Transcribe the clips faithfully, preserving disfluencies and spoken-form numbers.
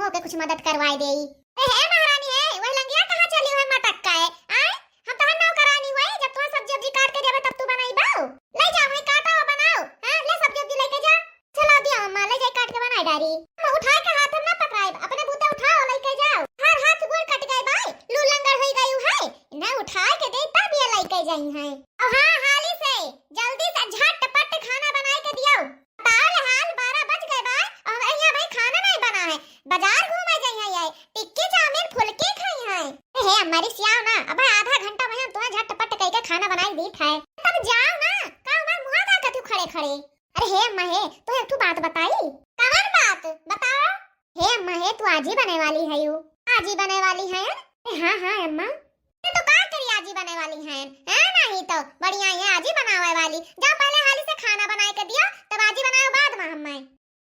ओके कुछ मदद करवाए देई। ए हे महारानी है, वही लंगिया कहाँ चली हुए मटक का है? आए, हम तोहर नौकरानी हुए, जब तुम्हें सब्जी उब्जी काट के देवे तब तू बनाई बाऊ। ले जाओ, वही काटो और बनाओ। हाँ, ले सब्जी उब्जी लेके जा। चला दिया अम्मा, ले जाए काट के बनाए डारी। हम उठाए के हाथ हम ना पकड़ाए, अपने बूते उठाओ लेके जाओ। हर हाथ गोड़ कट गए बाई, लू लंगड़ होई गई है। इन्हें उठाए के दे तब ये लेके जाई हैं। और हाँ, हाली से, जल्दी से झटपट खाना बनाए के दियो। बताओ ले हाल, बारह बज गए बाई, और यहाँ भाई खाना नहीं बना है। बाजार घूमे जाई हैं ये, टिक्की चाउमीन फुलकी खाई हैं। ए हे अम्मा रिसियाओ ना, अब आधा घंटा में हम तुम्हें झटपट कह के खाना बनाए दीत है। तब जाओ ना, का हमार मुँह का कथू खड़े खड़े। अरे हे अम्मा हे, तो एक ठो बात बताई। कवन बात? बताओ। हे अम्मा हे, तू आजी बने वाली है यू। आजी बने वाली है? अरे हाँ हाँ अम्मा। तो, तो का करी आजी बने वाली है? हाँ नहीं तो बढ़िया है आजी बनावे वाली। जाओ पहले हाली से खाना बनाए के दियो, तब आजी बनाओ बाद में हमें।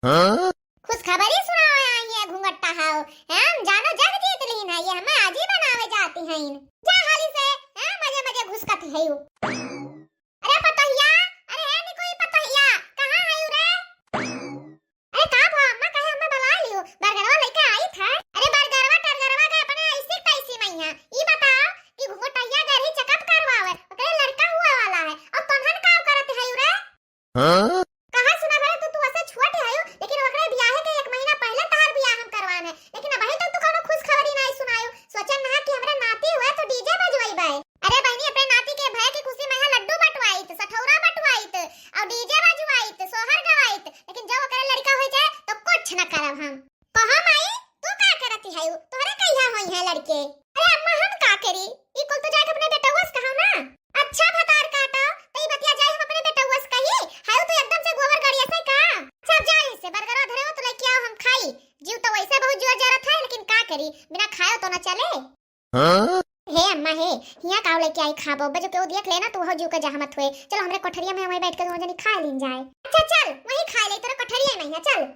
हाँ? खुशखबरी सुनावे आई है घूंघट टहाओ। हम जानो जग जीत लीन है, ये हमें आजी बनावे जाती हैं। जा हाली से, हाँ, मजे मजे घुसकत है यू। अरे पतोहिया, अरे हे निकोई पतोहिया, कहाँ है यू रे? अरे का भा अम्मा, कहे अम्मा बुला लियो, बर्गरवा लेके आई था। अरे बर्गरवा टर्गरवा का अपने ऐसी तैसी मैया। ई बताओ कि घुंघटैया गरही चेकअप करवावे, ओकरे लड़का हुए वाला है, और तोहन का करत है यू रे? हाँ? कहाँ सुना भरे तू, तू ऐसे छोट है यू, लेकिन ओकरे बियाहे के एक महीना पहले तहार बियाह हम करवान है, लेकिन अबही तक तू कोनो खुशखबरी नहीं सुनायो। सोचन ना कि हमरा नाती हुआ तो डीजे बजवाई बाय। अरे बहनी, अपने नाती के भय की खुशी में यहाँ लड्डू बंटवाइत, सठौरा बंटवाइत, और डीजे बजवाइत, सोहर गवाइत, लेकिन जब ओकरे लड़का हो जाए तो कुछ न करब हम। कहो माई, तू का करती है? तोहरे कहिया होई है लड़के? अरे अम्मा, हम का करी, ई कुल तो जाके अपने बेटउआ से कहो ना। अच्छा भतार काटा, तो ई बतिया जाए हम अपने बेटउआ से कही? है तू एकदम से गोबर गाड़िया से का? अच्छा जाए से बर्गरवा धरे हो तो लेके आओ, हम खाई। जीव तो वैसे बहुत जोर जरत है, लेकिन का करी, बिना खाए तो ना चले। हाँ? हे अम्मा हे, हिया काव लेके आई खाबो, बजो केहू देख लेना तो वह जीव के जहमत हुए। चलो हमरे कोठरिया में वहीं बैठ के दोनों जनी खा लीन जाए। अच्छा चल, वहीं खा ले, तोरे कोठरिया में हिया, चल।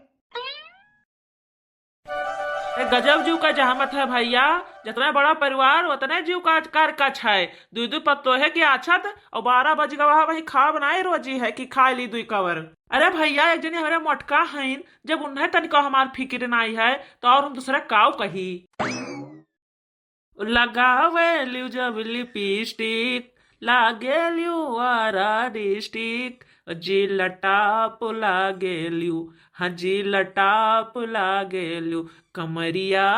ए, गजब जीव का जहमत है भैया, जितना बड़ा परिवार उतने जीव का कर कछ है। दुई दुई पत्तोहे के आछत और बारह बज गवा है, वही खाब नाई रोजी है कि खा ली दुई कवर। अरे भैया, एक जनी हमरे मोटका हईन, जब उन्हें तनिको हमार फिक्र नाई है तो और हम दूसरा काव कही। लगावेल्यू जब लिपस्टिक, लागेल्यू आरा डिस्ट्रिक्ट, जिला टॉप लागेल्यू, हाँ जिला टॉप लागेल्यू, कमरिया,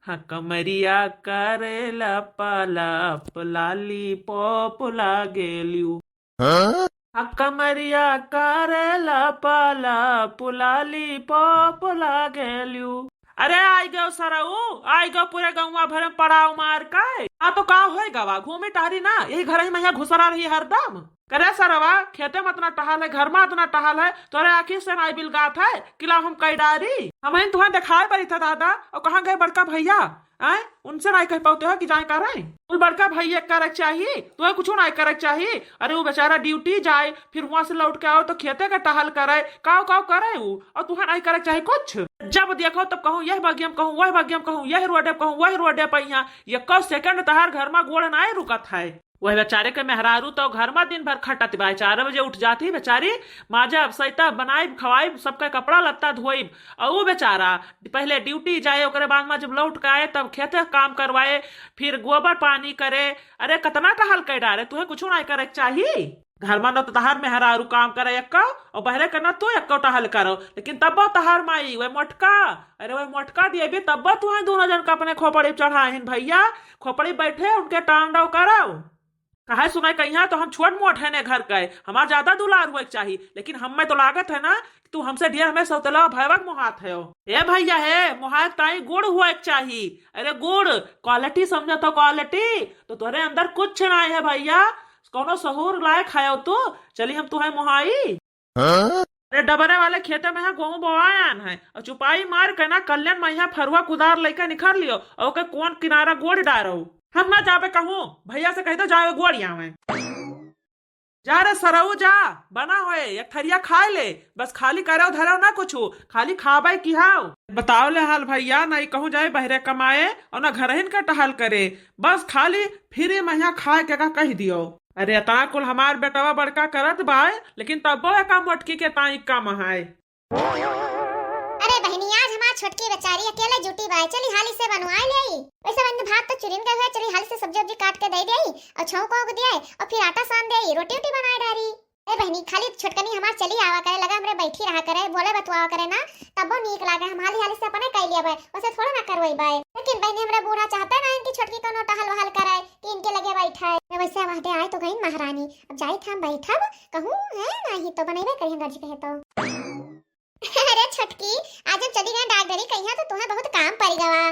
हाँ कमरिया करे लपा लप, लॉलीपॉप लागेल्यू। हाँ? आ कमरिया करे लपा लप, लॉलीपॉप लागेल्यू। अरे आई गयो सरऊ, आई गयो पूरे गौवा भरे में पड़ाव मार के। हाँ तो का होए गवा, घूमी टहरी ना, यही घर ही में यहाँ घुसरा रही हरदम। करे सरवा, खेते में इतना टहल है, घर में इतना टहल है, तोरे आँखी से नाई बिलगात है, किला हम कई डारी। हम इन तुहें दिखाए पड़ी था दादा, और कहाँ गए बड़का भैया? आए, उनसे नाई कह पाते हो कि जाए का रहे? कुल बड़का भैया करे के चाही, तुहें कुछ नाई करे के चाही। अरे वो बेचारा ड्यूटी जाए, फिर वहां से लौट के आओ तो खेते का टहल करे, काव काव करे वो, और तुहें नाई करे के चाही कुछ। जब देखो तब कहूँ यह बगियम कहूँ, वह बगियम कहूँ, यह रोडे कहूँ, वह रोडे पे, यहाँ एको सेकंड तहार घर में गोड़ नाई रुकत है। वह बेचारे के मेहरारू तो घर में दिन भर खटत बा, चार बजे उठ जाती बेचारी, माजब, सैतब, बनाइब, खवाइब, सबका कपड़ा लत्ता धोइब, और वो बेचारा पहले ड्यूटी जाए, ओकरे बाद में जब लौट के आए तब खेते काम करवाए, फिर गोबर पानी करे। अरे कितना टहल कर डारे, तुहे कुछ ना करे के चाही। घर में न तो तहार मेहरारू काम करे एक्को, और बहरे के न तू एक्को टहल करो, लेकिन तब तहार माई वह मोटका, अरे वह मोटका देवी तब तुहे दोनों जन का अपने खोपड़ी चढ़ाए हैं भैया, खोपड़ी बैठे उनके तांडव करो। कहे सुनाई कहिया तो हम छोट मोट है ने घर के, हमार ज्यादा दुलार हुए के चाही, लेकिन हमें तो लागत है ना कि तू हमसे ढेर हमें सौतेला भयवक मोहात है। ए भैया है, मोहात ताई गुड़ हुए के चाही। अरे गुड़, क्वालिटी समझत हो क्वालिटी, तो तोरे अंदर कुछ ना है भैया, कोनो सहूर लायक है तू। चली हम तू है मोहाई। हाँ? अरे डबरे वाले खेते में है गेहूं बोआयान है और चुपाई मार के ना कल्याण मैया फरुआ कुदार लेके निखर लियो और ओके कौन किनारा गोड़ डारो। हम ना जाबे कहूँ, भैया से कह दो जावे गोड़ आवे। जा रे सरऊ जा, बना होए एक थरिया खाए ले, बस खाली करो धरो ना कुछ, खाली खाबे की हाव। बताओ ले हाल भैया, ना ही कहूँ जाए बहरे कमाए और ना घरहिन का टहल करे, बस खाली फ्री मैया खाए के का कह दियो। अरे अतना कुल हमार बेटवा बड़का करत बाय, लेकिन तब्बो एका मोटकी के ताई कम है। अरे ए बहिनी, आज हमार छोटकी बेचारी अकेले जुटी बाय, चली हाली से बनवाए ले आई। वैसे बहिनी, भात तो चुरिन गए हुए, चली हाली से सब्जी उब्जी काट के दे दे आई और छौंक ओंक दे आई और फिर आटा सान दे आई, रोटी उटी बनाए डारी। ए बहिनी, खाली छोटकनी हमार चली आवा करे, लगा हमरे बैठी रहा करे, बोले बतुआवा करे ना, तबो नीक लागे। हम हाली हाली से अपने कई लिया बाय, वैसे थोड़ा ना करवाई बाय। लेकिन बहिनी, हमरे बूढ़ा चाहते ना इनकी छोटकी कोनो टहल वहल करे कि इनके लगे बैठे। वैसे वहदे आए तो गई महारानी, अब जाई था हम बैठब, कहूँ है नाही तो बनैबे करी हम गरज कहे तो। अरे छोटकी, आज हम चली गए डॉक्टरी कहिया तो तुम्हें बहुत काम पड़ गवा।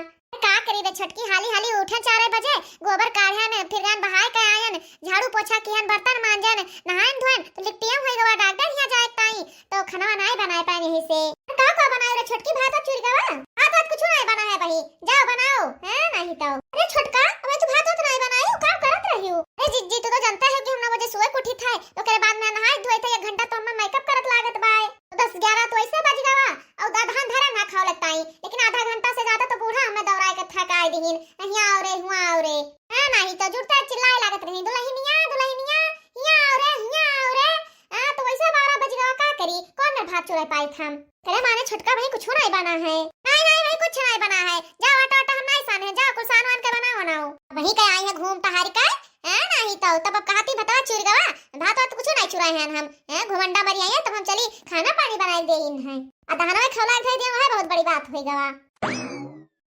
का करी रे छोटकी, हाली हाली उठन चार बजे, गोबर काढ़न, फिर गान बहाय के आयन, झाड़ू पोछा किहन, बर्तन मांजन, नहायन धोयन, तो लिपटिया होई गवा डॉक्टर यहाँ जाए ताई, तो खाना नाय बनाए पाए यहीं से। का का बनाए रे छोटकी, भात और चूर गवा? भात वात कुछ नाय बना है बही, जाओ बनाओ, है नाही तो। अरे छोटका, अबे तू भात वात नाय बनाए हो, का करत रही हो? अरे जिज्जी, तू तो जानते हो कि हम नौ बजे सुबह के उठी थे, तो ओकरे बाद में नहाए धोए थे, एक घंटा तो हमें मेकअप करत लागत बाय। दस ग्यारह तो ऐसे बज गवा, और आधा धरे ना खाओ लगता ही, लेकिन आधा घंटा से ज्यादा तो बूढ़ा हमें दौड़ाए के थकाए दिहिन, हिया आओ रे, हुआ आओ रे। हाँ, नाही तो जुड़ता चिल्लाए लागत रही, "दुल्हनिया, दुल्हनिया, हिया आओ रे, हिया आओ रे।" हाँ, तो वैसे बारह बज गवा, का करी, कौन में भात चुराए पाई हम? करे माने छोटका भाई कुछ नहीं बना है। नहीं, नहीं भाई, कुछ नहीं बना है, जाओ आटा, आटा हम नहीं सान है, जाओ कुछ सान वान के बनाओ, बनाओ। वही के आई है घूम टहारी का, हैं, नाही तो तब अब कहती भतवा चुर गवा, भात वात कुछ नहीं चुराए हैं हम, हैं, घुमंडा मरी आई है, तब हम चली खाना पानी बनाए दे इन है। आ दहनवा खौला धर दिया है, बहुत बड़ी बात हो गवा।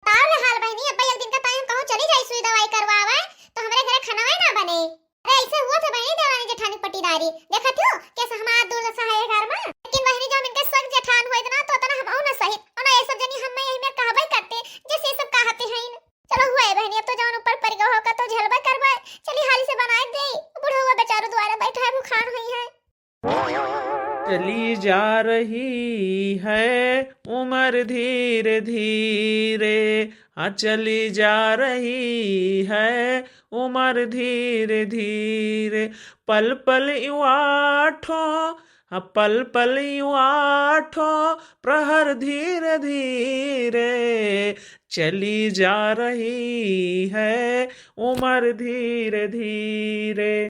ताव ले हाल बहिनी, अब एक दिन का टाइम कहूँ चली जाई सुई दवाई करवावे, तो हमरे घरे खाना ना बने। अरे ऐसे हुआ था बहिनी देवरानी जेठानी पटीदारी, देखा थियो कैसे हमार दुर्दशा है घर में। लेकिन बहिनी जो हम इनके सग जेठान हुए ना तो उतना हम ना सही, और ना ये सब जनी हम यही में कहबे करते, जैसे ये सब कहते हैं। चलो हुआ है बहनी, अब तो जौन ऊपर पड़ गवा होगा तो झेलबे करबे। चली हाली से बनाए दे, बुढ़वा बेचारो दुआरे बैठा है, भुखान हुई है। चली जा रही है उम्र धीरे धीरे, हाँ चली जा रही है उम्र धीरे धीरे, पल पल युवा ठो हाँ, पल पल युवा ठो प्रहर धीरे धीरे, चली जा रही है उम्र धीरे धीरे।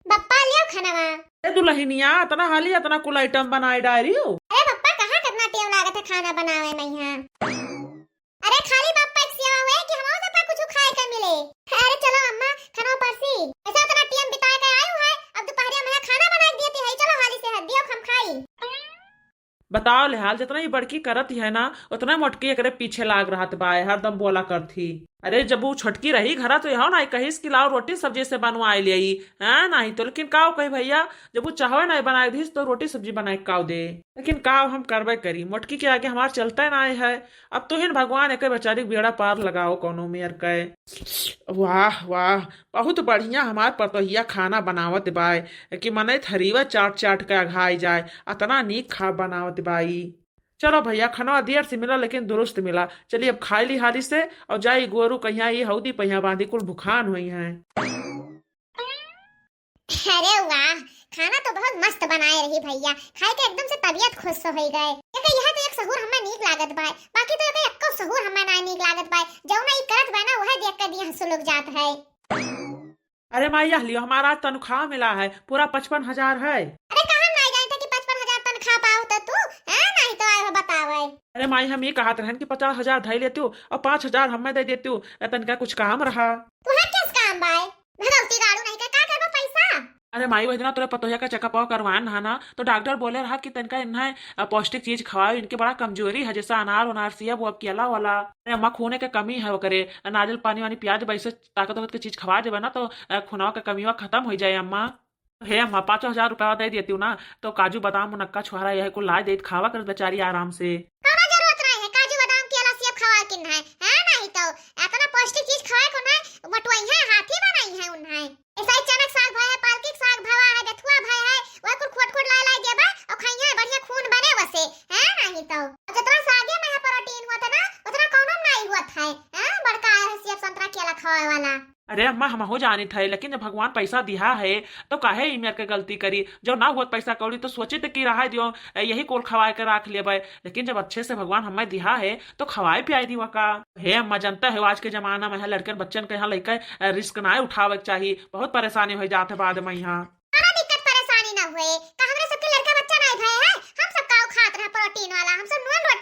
बप्पा लियो खानवा। ए दुल्हनिया, इतना हाली इतना कुल आइटम बनाए डारी हो? अरे बप्पा, कहाँ कितना टाइम लागत है खाना बनावे में यहाँ? अरे खाली बाप पैक सेवा हुए कि हमहू सबका कुछ खाए के मिले। अरे चलो अम्मा, खाना परसी। ऐसा इतना टीएम बिता के आयु है, अब दोपहरिया में खाना बना के देती है, चलो हाली से है, दियो हम खाई। बताओ ले हाल, जितना ही बड़की करत ही है ना, उतना मोटकी एकरे पीछे लाग रहत बा, हरदम बोला करत ही। अरे जब वो छोटकी रही घरा तो यहो ना कहिस कि लाओ रोटी सब्जी से बनवाए ले आई, हाँ नहीं तो। लेकिन का कही भैया, जब वो चाहवे ना बनाए दीस तो रोटी सब्जी बनाए के काव दे। लेकिन का हम करबे करी, मोटकी के आगे हमार चलते ना है। अब तुहिन भगवान एके बेचारी के बेड़ा पार लगाओ कौनो मेर के। वाह, वाह, बहुत बढ़िया हमार पतोहिया खाना बनावत बाय, कि मनई थरीवा चाट चाट के अघाई जाए, अतना नीक खा बनावत बाई। चलो भैया, खाना देर से मिला लेकिन दुरुस्त मिला। चली अब खाई ली हाली से और जाई गोरू कहिया ई हौदी पहिया बांधी कुल भुखान हुई हैं। अरे वाह, खाना तो बहुत मस्त बनाए रही भैया, खाए के एकदम से तबीयत खुश हो गए। देखा, यह तो एक सहूर हमें नीक लागत बाय, बाकी तो एक एक्को सहूर हमें ना नीक लागत बाय। जौन ई करत बाय ना, वह देख के दिया हंसू लोग जात है। अरे माई, यह लियो, हमारा आज तनख्वाह मिला है, पूरा पचपन हजार है। अरे कहाँ हम नहीं जानते कि पचपन हजार तनख्वाह पाओ तो तू, हैं? नहीं तो आए हो बतावे। अरे माई, हम ये कहत रहन कि पचास हजार धई लेती हूँ और पाँच हजार हमें दे देती हूँ, तनका कुछ काम रहा। तू है किस काम बाय? भगवती गाड़ू नहीं का, का करबा पैसा? अरे माई, वही दिना तोरे पतोहिया का चेकअप करवान रहा ना, तो डॉक्टर बोले रहा कि तनका इन्हें, अ, पौष्टिक चीज खवाओ, इनके बड़ा कमजोरी है, जैसे अनार उनार, सेब वेब, केला वाला। अरे अम्मा, खूने के कमी है ओकरे, नारियल पानी वानी पिया देबा, ऐसे ताकत वाकत के चीज खवा देबा ना, तो, अ, खूनवा के कमिया खत्म हो जाए अम्मा। हे अम्मा, पाँचों हजार रुपया दे देती हूँ ना, तो काजू बादाम मुनक्का छोहरा यह कुल ला देत, खावा कर बेचारी आराम से। कौनो जरूरत नहीं है काजू बादाम, केला, सेब खवाए के, नहीं है, नहीं तो इतना पौष्टिक चीज खवाए को नहीं, मोटवाई है, हाथी बनाई है उन्हें। ऐसा ही चनक साग भय है, पालकी के साग भवा है, बेथुआ भय है, वह कुल खोट खोट लाए लाए देबा और खाइया है, बढ़िया खून बने वसे, है नहीं तो। और जितना सागे में है प्रोटीन हुआ था ना, उतना कौनो में नहीं हुआ था, हैं? बड़का आया है सेब संतरा केला खवाए वाला। अरे अम्मा, हमहू जानित है, लेकिन जब भगवान पैसा दिहा है, तो काहे ई मेर के गलती करी? जब ना हुआ पैसा कौड़ी, तो सोचित कि रहा दियो, यही कुल खवाए के राख लेबे। लेकिन जब अच्छे से भगवान हमें दिहा है, तो खवाए पियाए दीवा का। हे अम्मा, जानता है, आज के जमाना में है, लड़कन बच्चन के यहाँ लइका, अ, रिस्क ना उठावे के चाही। बहुत परेशानी हो जात है बाद में यहाँ। कौनो दिक्कत परेशानी ना हुए, का हमरे सबके लड़का बच्चा नहीं भय है? हम सब का खात रहा प्रोटीन वाला, हम सब नून रोटी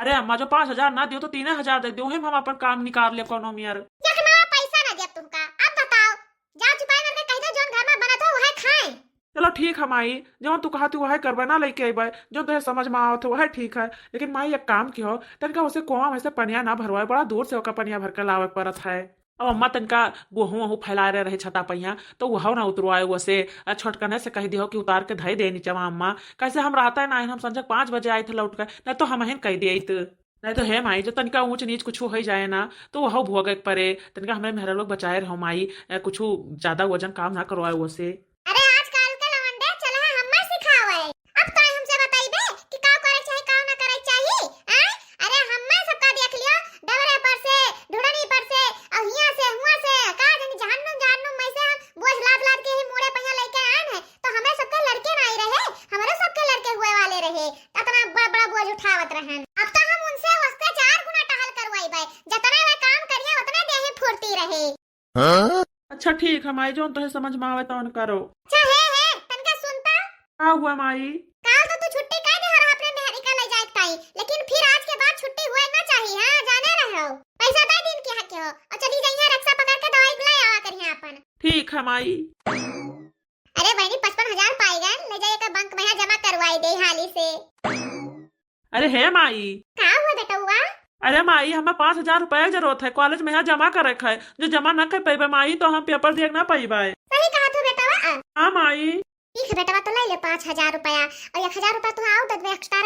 अरे अम्मा, जो पाँच हजार ना दियो तो तीन हजार दे दियो, हम, हम अपन काम निकाल ले कोनो मियर। एक ना पैसा ना दिया तुमका, अब बताओ, जाओ चुपाई करके कह दो, जोन घर में बनत हो वह खाए। चलो ठीक है माई, जौन तू कहत हू वह करबे, ना लेके अइबे, जो तुहे समझ में आवत हो वह ठीक है। लेकिन माई एक काम किहो, तनिका उसे कुआं में से पनिया ना भरवाए, बड़ा दूर से ओका पनिया भर के लावे के पड़त है। अब अम्मा तनिका गोहूं वहूं फैला रहे, रहे छता पहिया, तो वह ना उतरवाए उसे, आ छोटकने से कह दियो कि उतार के धई दे नीचवा अम्मा, कैसे हम रहता है ना, हम संझक पाँच बजे आए थे लौट के, नहीं तो हम हिन कह दिए इत। नहीं तो हे माई, जो तनिका ऊंच नीच कुछ हो जाए ना, तो वह भोगे के पड़े। तनिका हमरे मेहरा लोग बचाए रहो माई, ए, कुछ ज्यादा वजन काम ना करवाए उसे। अरे आजकल के लवंडे चला है हम्मे सिखावे। अब तो हमसे बताइबे कि का करे चाही, का ना करे चाही, आय? अरे हम्मे सबका देख लियो, डबरे पर से, ढुड़नी पर से, और हियां से, हुआं से, का जानी जहन्नुम, जहन्नुम में से हम बोझ लाद, लाद के ही मूड़े पहिया लेके आन है, तो हमरे सबके लड़के ना आई रहे, हमरे सबके लड़के हुए वाले रहे, इतना बड़ा, बड़ा बोझ उठावत रहन। अब तो हम उनसे उससे चार गुना टहल करवाइबे, जतना वे काम करिए, उतने देही फुर्ती रहे। हाँ? अच्छा ठीक है माई, जौन तोहे समझ में आवे तौन करो। अच्छा हे, हे, तनका सुनता। का हुआ माई? काल तो तू छुट्टी कह दे रहा अपने मेहरी का ले जाए ताई, लेकिन फिर आज के बाद छुट्टी हुए ना चाहिए, हाँ, जाने रहो। पैसा दे दिन के हक हो, और चली जाइए रिक्शा पकड़ के दवाई ले आवा करिए अपन। ठीक है माई। अरे बहनी, पचपन हजार पाई गन, ले जाइए का बैंक में यहाँ जमा करवाई दे हाली से। अरे हे माई। का हुआ बेटउआ? अरे माई, हमें पाँच हजार रुपया जरूरत है, कॉलेज में यहाँ जमा करे के है। जो जमा न कर पैबे माई, तो हम पेपर दिए ना पैबे। सही कहा तू बेटवा। हाँ माई। ठीक है बेटवा, तो ले ले पाँच हजार रुपया और एक हजार रुपया तू आओ दे दे एक्स्ट्रा।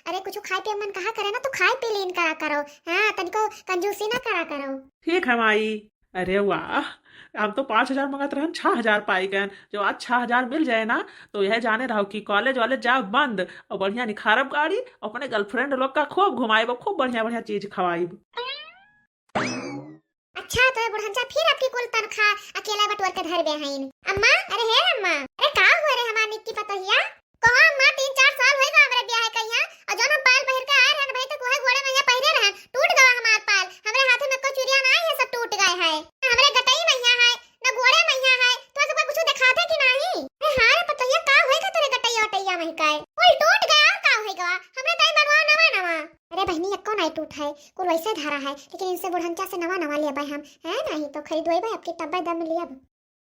अरे कुछ खाए पिए मन कहा करे ना, तो खाए पी लीन करा करो। हाँ, तनिको कंजूसी ना करा करो। ठीक है माई। अरे वाह, हम तो पाँच हजार मंगत रहन, छह हजार पाई गए। जो आज छह हजार मिल जाए ना, तो यह जाने रहो कि कॉलेज वॉलेज जाब बंद और बढ़िया निखारब गाड़ी, अपने गर्लफ्रेंड लोग का खूब घुमाइब, खूब बढ़िया बढ़िया चीज खवाइब। अच्छा, तो ये बुढ़नचा फिर आपकी कुल तनख्वाह अकेला बटोर के धर बे हईन। अम्मा, अरे हे अम्मा, अरे का हुआ रे हमार निक्की पतोहिया? कहो अम्मा, तीन चार साल होई गवा हमरे ब्याह कइहाँ, और जौन हम पायल पहिर के आए रहन भाई, तो कोहे गोड़े में यहाँ पहिरे रहन, टूट गवा हमार पायल। हमरे हाथे में कोई चुरिया ना आई है, सब टूट गए है। ना हमरे गटई में यहाँ है, ना गोड़े में यहाँ है, तो सबका कुछ दिखाते कि नहीं? अरे हाँ रे पतोहिया, का होई का तोरे गटैया वटैया में का? कुल टूट गया और का होई गवा? हमरे ताई बनवा नवा नवा। अरे बहनी, एको नहीं टूट है, कुल वैसे धरा है, लेकिन इनसे बुढ़नचा से नवा नवा लेबे हम, है नहीं तो खरीदवेबे, अब की तब्बे दम लेब।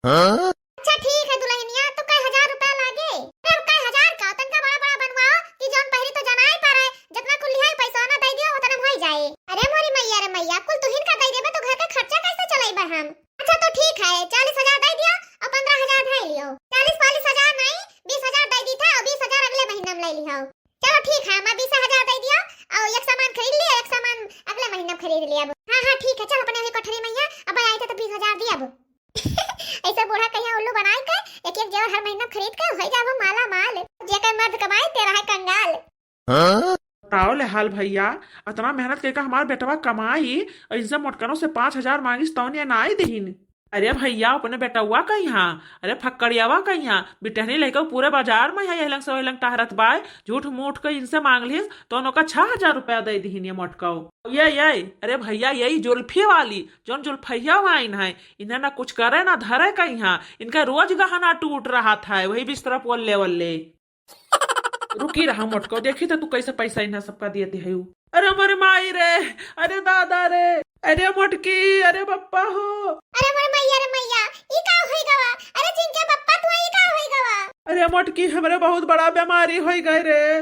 हाँ? अच्छा ठीक है दुल्हनिया, तो कई हजार रुपया लागे? अरे अब कई हजार का, तनका बड़ा बड़ा बनवाओ कि जौन पहिरी तो जनाई पर है, जितना कुल लिहाई पैसा ना दे दियो, उतना में होई जाए। अरे मोरी मैया रे मैया, कुल तुहिन का दे देबे तो घर का खर्चा कैसे चलाइबे हम? अच्छा तो ठीक है, चालीस हजार दे दियो और पन्द्रह हजार धर लियो। चालीस पालीस हजार नहीं, बीस हजार दे दी था और बीस हजार अगले महीना में ले लियो। चलो ठीक है, अम्मा बीस हजार दे दियो और एक सामान खरीद लियो, एक सामान अगले महीना में खरीद लियो। हाँ हाँ ठीक है, चल अपने अभी कोठरी में यहाँ, अब आई थे तो बीस हजार दिया अब। ऐसे बूढ़ा कहिया उल्लू बनाए के एक एक जेवर हर महीना खरीद के हो जाबो माला माल। जेकर मर्द कमाए ते रहे कंगाल। हाँ? बताओ ले हाल भैया, इतना मेहनत करके हमार बेटवा कमाई, इनसे मोटकनों से पाँच हजार मांगिस तौन ये ना आई दीन। अरे भैया, अपने बेटवा कइहाँ, अरे फक्कड़ियावा कइहाँ, बिटहनी लेके पूरे बाजार में है, यह लंग से वह लंग टहरत बाय, झूठ मूठ के इनसे मांग लिहिस, तो ओका छह हजार रुपया दे दिहिन ये मोटकऊ। ये, ये, अरे भैया, यही जुल्फी वाली, जौन जुल्फैया वाइन है, इन्हें ना कुछ करे ना धरे कइहाँ, इनका रोज गहना टूट रहत है, वही बिस्तरा पोल लेवल ले। रुकी रहा मोटको, देखी तो तू कैसे पैसा इन्हें सबका दिए थे हयू। अरे मोरे माई रे, अरे दादा रे, अरे मोटकी, अरे बप्पा हो। अरे मोरे मैया रे मैया, ई का होई गवा? अरे चिंके बप्पा तू ई का होई गवा? अरे मोटकी, हमरे बहुत बड़ा बीमारी होई गए रे।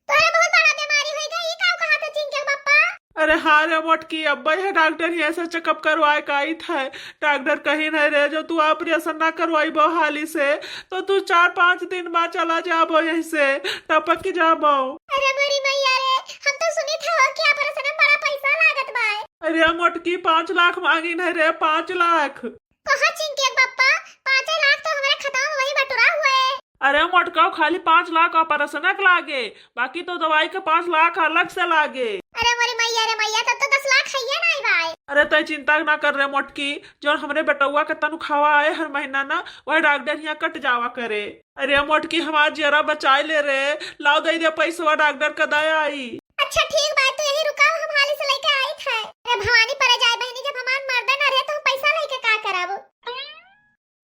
तोरे बहुत बड़ा बीमारी होई गए, ई का कहा थे चिंके बप्पा? अरे हाँ रे मोटकी, अब्बे है डॉक्टर हियाँ से चेकअप करवाए का आई था। डॉक्टर कहिन है रे, जो तू ऑपरेशन ना करवाइबो हाली से, तो तू चार पाँच दिन बाद चला जाबो यहीं से, टपक जाबो। अरे मोरी मैया रे, हम तो सुनी था कि ऑपरेशन में बड़ा पैसा लागत बा। अरे मोटकी, पाँच लाख मांगिन है रे, पाँच लाख। कहा चिंके बप्पा, पाँचे लाख तो हमरे खाता में वही बटुरा हुए। अरे मोटकाऊ, खाली पाँच लाख ऑपरेशन के लागे, बाकी तो दवाई के पाँच लाख अलग से लागे। अरे मोरी मैया रे मैया, तब तो दस लाख है ये नहीं भाई। अरे तय चिंता ना कर रे मोटकी, जौन हमरे बेटउआ के तनख्वाह आए हर महीना ना, वह डॉक्टर हियाँ कट जावा करे। अरे मोटकी, हमार जियरा बचाए ले रे, लाओ दे दे पैसवा, डॉक्टर का दया आई। अच्छा ठीक बा, तू यही रुकाओ, हम हाली से लेके आई थे। अरे भवानी परे जाए बहनी, जब हमार मर्दे ना रहे तो हम पैसा लेके का करब?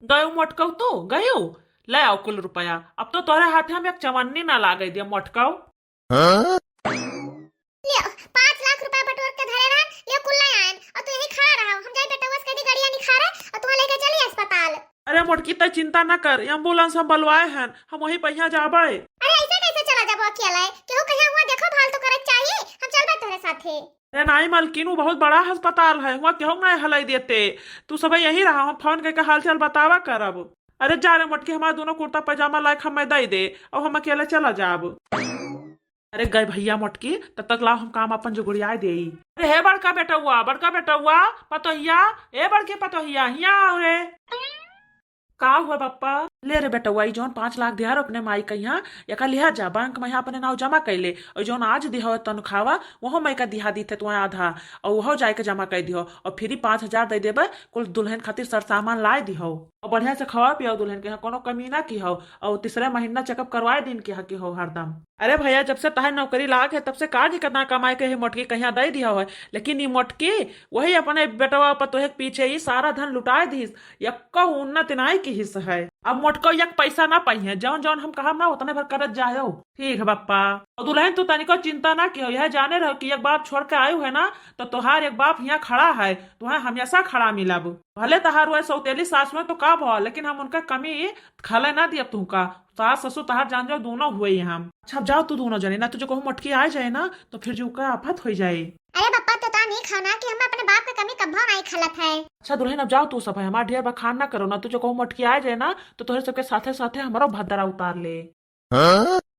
गयो मोटकऊ, तो गयो, ले आओ कुल रुपया। अब तो तोरे हाथे हम एक चवन्नी ना लागे दिया मोटकऊ। हाँ? लियो, पाँच मोटकी, तै चिंता न कर, ambulance हम बलवाए हन, हम वहीं पहिया जाबे। अरे, ऐसे कैसे चला जाबो अकेले? केहू कहिया हुआ देखो भाल तो करे के चाहिए, हम चलबे तोहरे साथे। अरे नाई मलकिन, उ बहुत बड़ा अस्पताल है, हुआ केहू नहीं हलाई देते। तू सब यहीं रहा, हम फोन करके हालचाल बतावा करब। अरे जा रे मोटकी, हमार दोनों कुर्ता पैजामा लायक हमें दे दे, अब हम अकेले चला जाब। अरे गए भैया मोटकी, तब तक लाओ हम काम अपन जुगड़ियाए देई। अरे हे बड़का बेटउआ, बड़का बेटउआ, पतोहिया, ए बड़के पतोहिया, हियाँ आओ रे। का हुआ बप्पा? ले रे बेटउआ, ई जौन पाँच लाख दिहा रहो अपने माई के यहाँ, एका लिहा जा, बैंक में यहाँ अपने नाव जमा कैले, और जौन आज दिहा हो तनखावा, वहो मैं का दिहा दीते तुम्हें आधा, और वहो जाए के जमा कर दिहो, और फिर पाँच हजार दे देबे, कुल दुल्हन खातिर सरसामान लाए दिहो, और बढ़िया से खवा पियाओ दुल्हन के यहाँ, कोनो कमी ना की हो, और तीसरे महीना checkup करवाए दिन के यहाँ की हो हरदम। अरे भैया, जब से तहार नौकरी लाग है, तब से का दिक्कत ना कमाए के है, मोटकी कहिया दे दिया है, लेकिन ई मोटकी वही अपने बेटवा पतोहे के पीछे ही सारा धन लुटाए दीस, यक्को उन्नत नाई की हिस्स है। अब मोटको एक पैसा ना पाई है, जौन जौन हम कहब ना उतने भर करत जाओ। ठीक है बप्पा। और दुल्हन तू तनिको चिंता ना किहो, यह जाने रहो कि एक बाप छोड़ के आयु है ना, तो तोहार एक बाप यहाँ खड़ा है, तुम्हें हमेशा खड़ा मिलब। भले तहार हुए सौतेली सास हुए तो का भवा, लेकिन हम उनका कमी खले ना दियब तुमका। सास ससुर तहार जान जाओ दोनों हुए ही हम। अच्छा अब जाओ तू दोनों जने, ना तुझे कहूँ मोटकी आ जाए ना तो फिर जो का आफत हो जाए। अरे बप्पा, तो ता नहीं खाना कि हम अपने बाप के कमी कब्बो नहीं खलत है। अच्छा दुल्हन अब जाओ तू सब है, हमार ढेर बखान ना करो ना, तुझे कहूँ मोटकी आ जाए ना तो तोहरे सबके साथे साथे हमारो भद्दरा उतार ले।